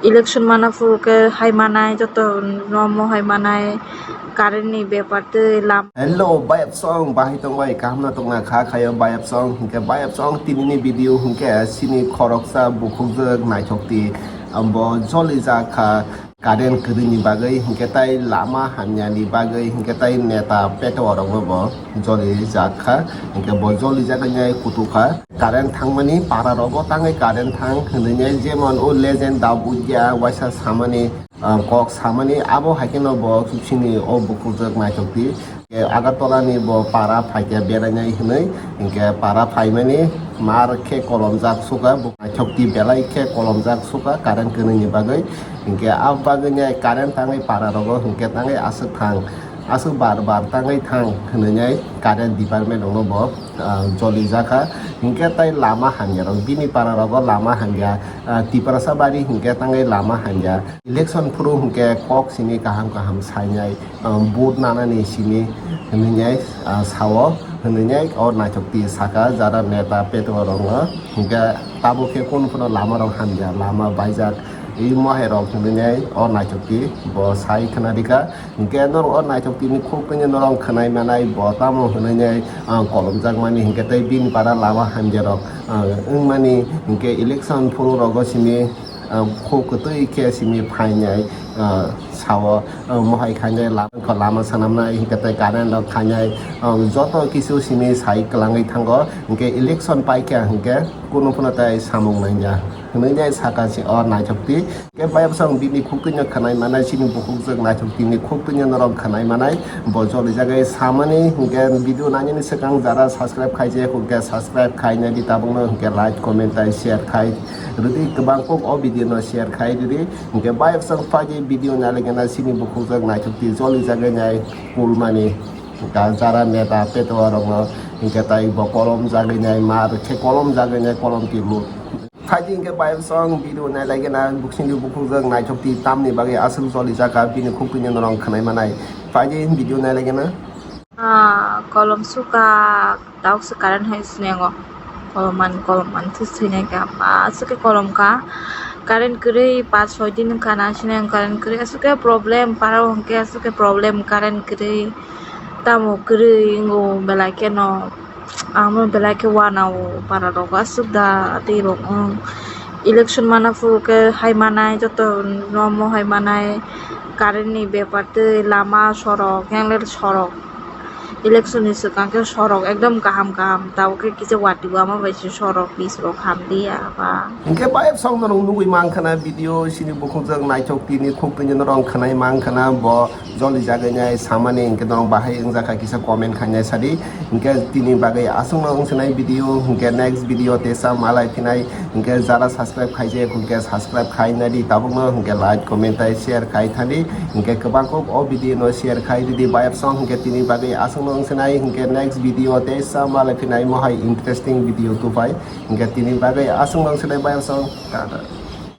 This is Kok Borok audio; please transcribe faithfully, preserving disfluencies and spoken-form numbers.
Election mana phuru khe hai manai, joto no mo hai manai, current ni bepar tei lam. Hello, bayapsong, bahai tongbai, kaham na tongna kha khayo bayapsong, hinkhe bayapsong tini ni video hinkhe sini khoroksa bukhukjwk naithok ti, ambo joli jak kha current kwrwi ni bagwi, hinkhe tai lama hamya ni bagwi, hinkhe tai neta peto rok no bo joli jak kha, hinkhe bo joli jak nai kutu kha. Current thangmani para rogo tangwi current thang hinwi nai, jemon o legend da bujya waisa samani, ah, kok samani abo hai kheno bo sini o bukhukjwk naithok ti. Agartala ni bo para phaikha berainai hinwi, hinkhe para phaimani mar khe kolomjak sukha, bo naithok ti belai khe kolomjak sukha current kwrwi ni bagwi. Hinkhe abo bagwi nai current tangwi para rogo hinkhe tangwi aswk thang, aswk bar bar tangwi thang hinwi nai current department rok no bo ah, joli jakha, hinkhe tai lama hamya rok, bini para rogo lama hamya, ah, Tiprasa bari hinkhe tangwi lama hamya, election phuru hinkhe kok simi kaham kaham sainai, ah, vote nanani simi hinwi nai, ah, sao hinwi nai o naithok ti saka jara neta peto rok no, hinkhe tabuk khe kunu phano lama rok hamya, lama baijak, imo hai rok hinwi nai o naithok ti bo sai khna rikha. Hinkhe norok o naithok tini khuk tini norok khwnai manai bo tamo hwnwi nai, ah, kolomjak mani hinkhe tei bini para lama hamya rok, ah, wngmani hinkhe election phuru rogo simi, ah, khuk kwtwi khe simi phainai, ah, sao, ah, mohai khainai lama, lama sanamnai hinkhe tei current rok khainai, ah, joto kisu simi sai kwlangwi thango hinkhe election paikha hinkhe kunu phano tei samung nangya hwnwi nai saka se o naithok ti. Khe bayapsong bini khuk tini khwnai manai, sini bukhukjwk naithok tini khuk tini norok khwnai manai, bo joli jagwi samani hinkhe video nainani swkang jara subscribe khaijak hinkhe subscribe khainai di tabukno hinkhe like comment tai share khai rwdi, kwbang kok o video no share khai rwdi. Hinkhe bayapsong phaidi video nailaikhe na sini bukhukjwk naithok ti joli jagwi nai kulmani, jara neta peto rokno hinkhe tai bo kolom jagwi nai mar khe kolom jagwi nai kolom ti lut. Phaidi hinkhe bayapsong video nailaikhe na bukhukni bukhukjwk naithok ti tamni bagwi aswk joli jakha bini khuk tini norok khwnai manai. Phaidi video nailaikhe na. Ah, kolom sukha, tauk se current hai sinengo. Kolom man, kolom man se sinai kha. Aswk khe kolom kha. Current kwrwi panch soi din wngkha na sineng current kwrwi. Aswk khe problem, para o hinkhe aswk khe problem current kwrwi. Tamo kwrwi wngo belai kheno. Ang no belai khe uanao para rok aswk da tei rok wng. Election mana phuru khe hai manai joto no mo hai manai current ni bepar tei lama sorok yang le sorok election ni swkang khe sorok ekdom kaham kaham tabuk khe kisa watwi wama bai se sorok pis rok hamliya ba. Hinkhe bayapsong norok nugwi mankha na video sini bukhukjwk naithok tini khuk tini norok khwnai mankha na bo joli jagwi nai samani hinkhe norok bahai wngjakha kisa comment khainai sadi. Hinkhe tini bagwi aswkno wngsinai video hinkhe next video tesa malai phinai hinkhe jara subscribe khaijak hinkhe subscribe khainai di tabukno hinkhe like comment tai share khai thani hinkhe kwbang kok o video no share khai ridi bayapsong hinkhe tini bagwi aswkno wngsinai hinkhe next video tesa malai phinai mohai interesting video tubai hinkhe tini bagwi aswkno wngsinai bayapsong tata.